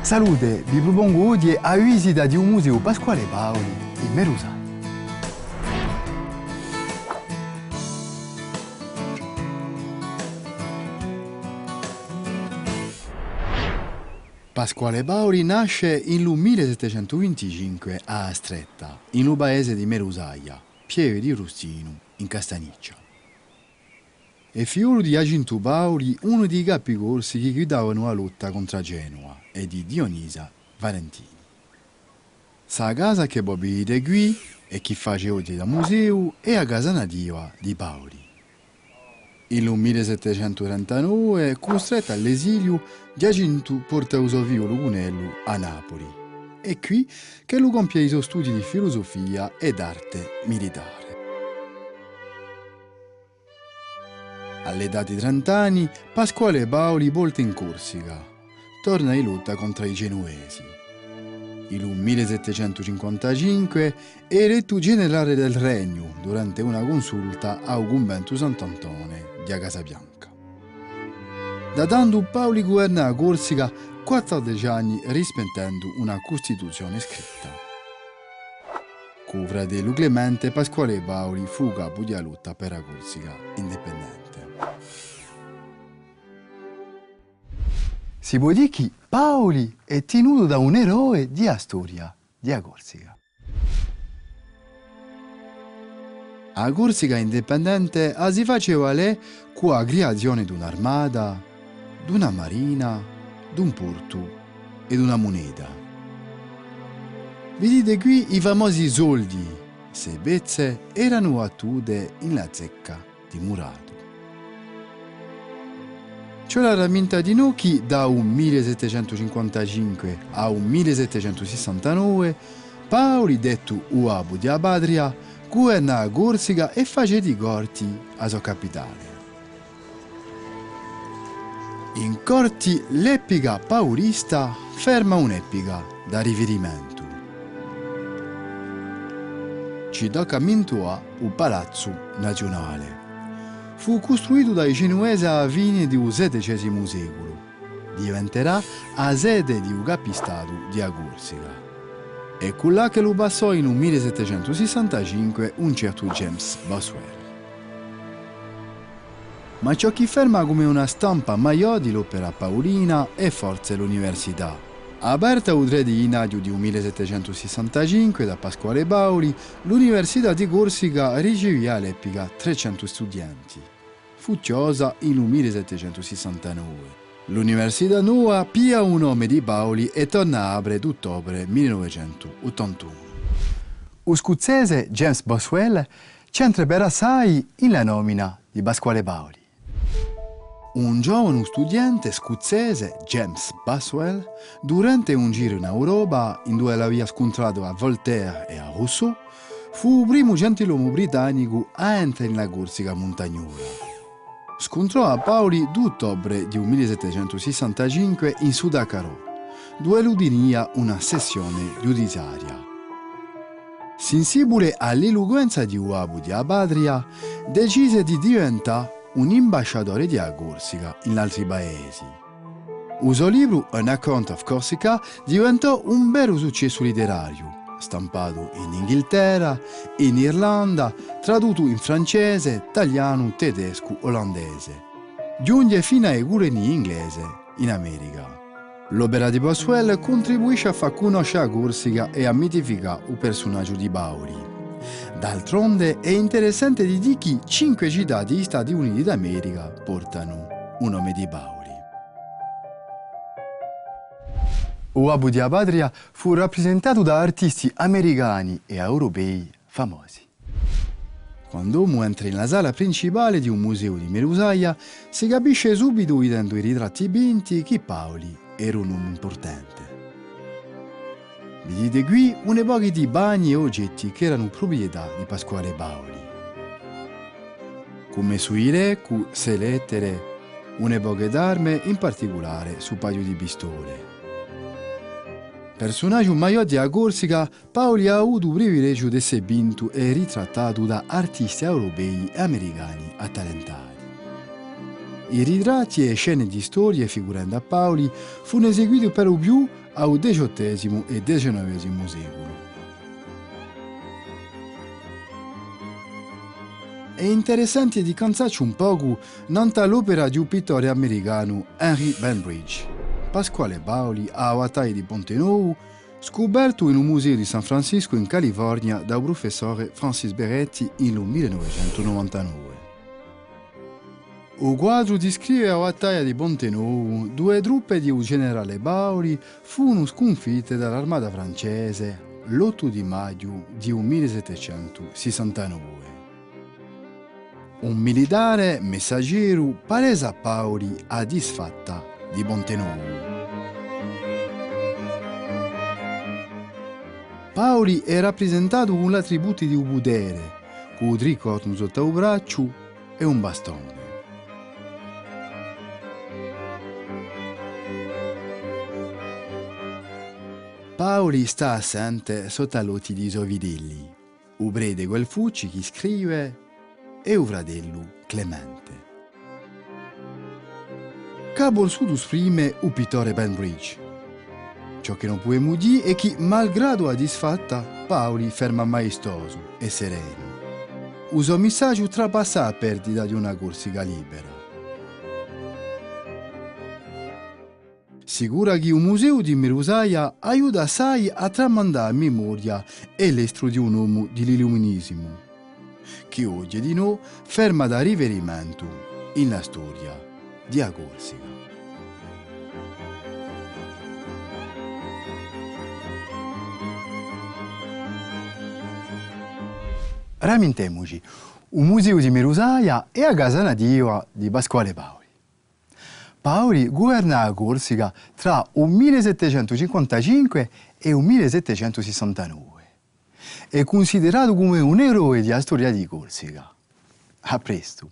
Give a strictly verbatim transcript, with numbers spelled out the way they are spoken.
Salute, vi prupongu oghje a visita di u Museu Pasquale Paoli in Merusaglia. Pasquale Paoli nasce in lu mille settecentu vinticinque à A Stretta, in lu paese di Merusaglia, pieve di Rustinu, in Castagniccia. Hè figliolu di Ghjacintu Paoli, unu di i capi corsi chì guidavanu a lotta contr'à Genuva, è di Dionisa Valentini. Sta casa chì vo vidite quì è chì face oghje da museu hè a casa nativa di Paoli. In lu mille settecentu trentanove, custrettu à l'esiliu, Ghjacintu porta u so figliolu cun ellu à Napoli. Hè quì ch'ellu compie i so studii di filusufia è d'arte militare. À l'età di trent'anni, Pasquale Paoli volta in Corsica, torna di lotta contr'à i Genuvesi. In lu mille settecentu cinquantacinque hè elettu generale del Regnu durante una cunsulta à u cunventu Sant'Antone di a Casa Bianca. Da tandu Paoli guverna a Corsica quattordeci anni rispettendu una Custituzione scritta. Cù u fratellu Clemente, Pasquale Paoli fù u capu di a lotta per a Corsica indipendente. Si pò dì chì Paoli hè tinutu da un eroe di a storia di a Corsica. A Corsica indipendente a si face valè cù a criazione d'un'armata, d'una marina, d'un portu è d'una muneta. Vidite quì i famosi soldi, sse pezze eranu battute in la zecca di Muratu. Ci vole à ramintà dinò chì da u mille settecentu cinquantacinque à u mille settecentu sissantanove, Paoli, dettu u babbu di a patria, guverna a Corsica è face di Corti a so capitale. In Corti l'epica paulista ferma un'epica da riferimentu. Ci tocca à mintuà u Palazzu Naziunale. Fù custruitu da i Genuvesi à a fine di u settecesimu seculu. Diventerà a sede di u capistatu di a Corsica. Hè culà ch'ellu passò in u mille settecentu sissantacinque un certu James Boswell. Ma ciò chì ferma cum'è una stampa maiò di l'opera paulina hè forse l'università. Aperta u trè di ghjinnaghju di u mille settecentu sissantacinque da Pasquale Paoli, l'Università di Corsica ricevia à l'epica trecentu studienti. Fù chjosa in u mille settecentu sissantanove. L'università nova piglia u nome di Paoli è torna à apre d'uttobre mille novecentu ottantunu. U scuzzese James Boswell c'entra per assai in la nomina di Pasquale Paoli. Un giovanu studiente scuzzese, James Boswell, durante un giru in Europa, induve l'avia scuntratu à Voltaire è à Rousseau, fù u primu gentiluomu britannicu à entre in la Corsica muntagnula. Scuntrò à Paoli d'uttobre di u mille settecentu sissantacinque in Sutacarò, duve ellu tinia una sessione ghjudiziaria. Sinsibule à l'eluquenza di u babbu di a patria, decise di diventà un imbasciadore di a Corsica in l'altri paesi. U so libru An Account of Corsica diventò un veru successu literariu, stampatu in Inghilterra, in Irlanda, traduttu in francese, talianu, tedescu, olandese. Ghjunghje fin'à i culleni inglese in America. L'opera di Boswell cuntribuisce à fà cunnosce a Corsica è à mitificà u persunagiu di Paoli. D'altronde hè interessante di dì chì cinque cità di i Stati Uniti d'America portanu u nome di Paoli. U babbu di a patria fù rapprisentatu da artisti americani è europei famosi. Quand'omu entra in la sala principale di u museu di Merusaglia, si capisce subitu, videndu i ritratti pinti, chì Paoli era un omu impurtante. Vidite quì un pocu di panni è ogetti chì eranu pruprietà di Pasquale Paoli, cum'è stu ghjilettu, sse lettere, un pocu d'arme, in particulare stu paiu di pistole. Persunagiu maiò di a Corsica, Paoli hà avutu u privilegiu d'esse pintu è ritrattatu da artisti europei è americani attalentati. I ritratti è e scene di storie figurendu à Paoli funu eseguiti per u più à u diciottesimu è diciannovesimu seculu. Hè interessanti di cansacci un pocu nant'à l'opera di u pittore americanu Henry Bainbridge, Pasquale Paoli à a battaglia di Ponte Novu, scupertu in u museu di San Francisco in California da u prufessore Francis Beretti in lu mille novecentu novantanove. U quadru discrive a battaglia di Ponte Novu, duve e truppe di u generale Paoli funu scunfitte da l'armata francese l'ottu di maghju di u mille settecentu sissantanove. Un militare messaggeru palesa à Paoli a disfatta di Ponte Novu. Paoli hè rapprisentatu cù l'attributi di u putere, cù u tricornu sottu à u bracciu è un bastone. Paoli stà à sente sottu à l'ochji di i so fideli, u prete Guelfucci chì scrive è u fratellu Clemente. Chì hà vulsutu sprime u pittore Bainbridge? Ciò chì no pudemu dì hè chì, malgradu a disfatta, Paoli ferma maistosu è serenu. U so missaghju trapassa a perdita di una Corsica libera. Sicura chì u Museu di Merusaia aiuta assai à tramandà a memoria è l'estru di un omu di l'Illuminisimu, chì oghje dinò ferma da riferimentu in a storia di a Corsica. Ramintemuci, u Museu di Merusaia hè a casa nativa di Pasquale Paoli. Paoli guverna a Corsica trà u mille settecentu cinquantacinque è u mille settecentu sissantanove. Hè cunsideratu cum'è un eroe di a storia di Corsica. À prestu.